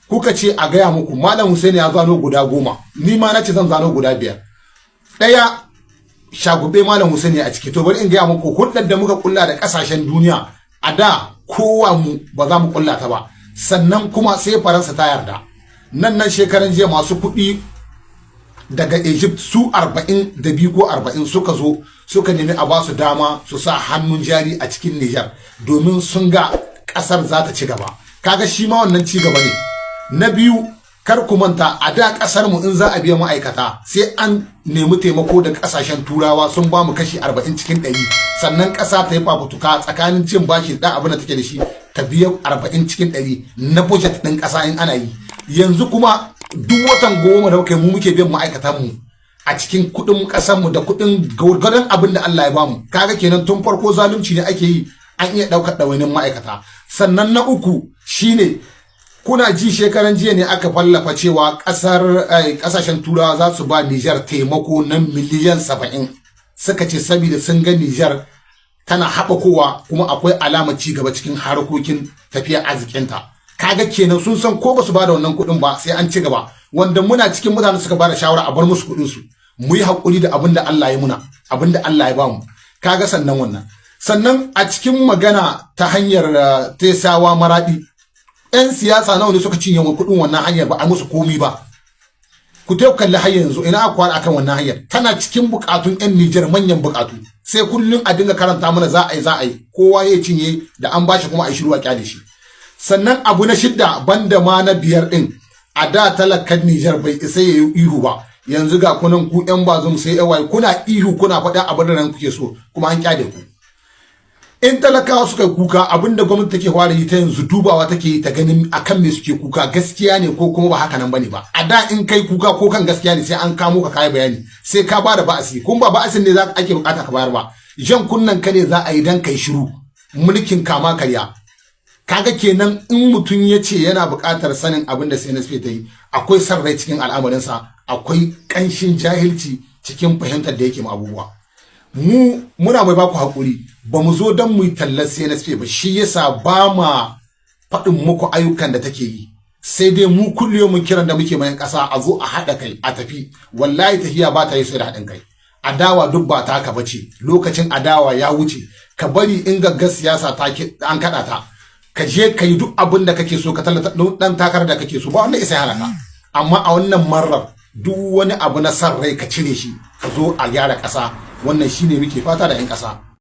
Kuka ce a gaya muku, Malam Hussein ya zano guda 10, ni ma na ce zan zano guda 5. Ɗaya shagube Malam Hussein a ciki. To, bari in gaya muku hulɗar da muka kulla da ƙasashen duniya. A da kowa mu ba za mu kulla ta ba, sannan kuma sai Faransa ta yarda. Nan nan shekaran jiya masu kuɗi daga Egypt su 42 ko 40 suka zo suka nemi a ba su dama su sa hannun jari a cikin Niger, domin sun ga ƙasar za ta ci gaba. Kaga shi ma wannan ci gaba ne. Na biyu, kar ku manta, a da kasar mu in za a biya ma'aikata sai an nemi taimako da kasashen Turawa sun ba mu kashi 40 cikin 100, sannan kasa ta yi fafutuka tsakanin cin bashi da abin da take da shi ta biya 40 cikin 100 na budget din kasa in ana yi. Yanzu kuma duk watan 10 da kai mu muke biyan ma'aikatan mu a cikin kuɗin ƙasar mu da kuɗin gwargwadon abin da Allah ya bamu. Kaga kenan tun farko zalunci ne ake yi, an iya ɗaukar ɗawainin ma'aikata. Sannan na uku shine, kuna ji shekaran jiya ne aka fallafa cewa kasashen Turawa za su ba Nijar taimako na miliyan 70, suka ce saboda sun ga Nijar tana haɓakowa kuma akwai alamar ci gaba cikin harkokin tafiyar arzikinta. Kaga kenan sun san ko ba su ba da wannan kuɗin ba sai an ci gaba, wanda muna cikin mutane suka ba da shawara a bar musu kuɗin su, mu yi haƙuri da abin da Allah ya muna, abin da Allah ya bamu. Kaga sannan wannan, sannan a cikin magana ta hanyar Tesawa Maraɗi, 'yan siyasa nawa ne suka cinye kuɗin wannan hanyar ba a musu komi ba? Ku ta kalli har yanzu ina aka kwana akan wannan hanyar, tana cikin bukatun 'yan Nijar, manyan bukatu. Sai kullum a dinga karanta mana za a yi, za a yi, kowa ya cinye da an bashi kuma a yi shiru a kyale shi. Sannan abu na shidda, banda ma na biyar din, a da talakan Nijar bai isa ya yi ihu ba. Yanzu ga kunan ku 'yan Bazum sai yawaye kuna ihu, kuna faɗa abin da nan kuke so, kuma an kyale ku. In talakawa suka kuka, abinda gwamnati take fara yi ta yanzu, dubawa take yi ta ganin akan me suke kuka, gaskiya ne ko kuma ba haka nan bane ba. A da in kai kuka ko kan gaskiya ne, sai an kamo ka kai bayani, sai ka bada ba'asi, kun ba ba'asin ne za ake bukata ka bayar ba, jan kunnan ka ne za a yi dan kai shiru. Mulkin kama karya. Kaga kenan in mutum ya ce yana buƙatar sanin abin da CNSP ta yi, akwai san rai cikin al'amarinsa, akwai ƙanshin jahilci cikin fahimtar da yake ma abubuwa. Mu muna mai baku hakuri, ba mu zo don mu yi tallar CNSP ba, shi yasa ba ma faɗin muku ayyukan da take yi. Sai dai mu kullum mun kiran da muke mayan ƙasa, a zo a haɗa kai a tafi. Wallahi tafiya ba ta yi sai da haɗin kai. Adawa duk ba taka bace, lokacin adawa ya wuce. Ka bari in gaggar siyasa ta an kaɗa ta, ka je ka yi duk abin da kake so, ka tallata dan takarar da kake so, ba wanda isa hana ka. Amma a wannan marar, duk wani abu na san rai ka cire shi, ka zo a gyara ƙasa. Wannan shine muke fata da 'yan ƙasa.